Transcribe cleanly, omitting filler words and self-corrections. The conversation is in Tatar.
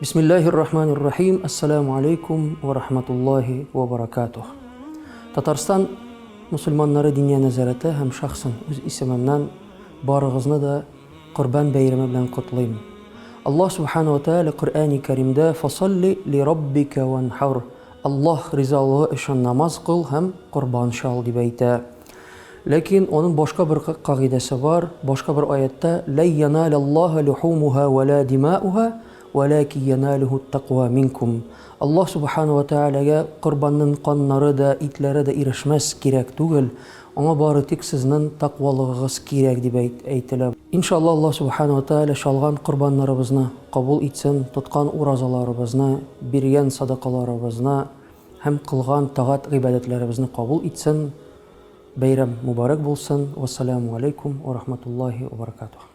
Бисмиллаһир рахманир рахим. Ассаламу алейкум ва рахматуллахи ва баракатух. Татарстан мусульманнары диния нәзарәте һәм шәхсән үз исемемнән барыгызны да Корбан бәйрәме белән котлыйм. Аллаһ Субхана ва Тааля Коръәни Кәримдә Фасалли ли раббика ванхар Аллаһ ризалыгы өчен намаз кыл һәм корбан чал дип әйтә. Ләкин аның башка бер кагыйдәсе бар, башка бер аятта Ләй яналаллаһа лухумуха ва ла димауха, вәләки яналүһү тәкъва минкум. Аллаһ Субхана ва Тәгаләгә корбанның каннары да, итләре дә ирешмәс, кирәк түгел. Аңа бары тик сезнең тәкъвалыгыгыз кирәк дип әйтелә. Иншалла Аллаһ Субхана ва Тәгалә чалган корбаннарыбызны кабул итсен, тоткан уразаларыбызны, биргән садакаларыбызны һәм кылган тагать-гыйбадәтләребезне кабул итсен. Бәйрәм мөбарәк булсын. Вәссәламү алейкум ва рахматуллаһи ва баракатуһ.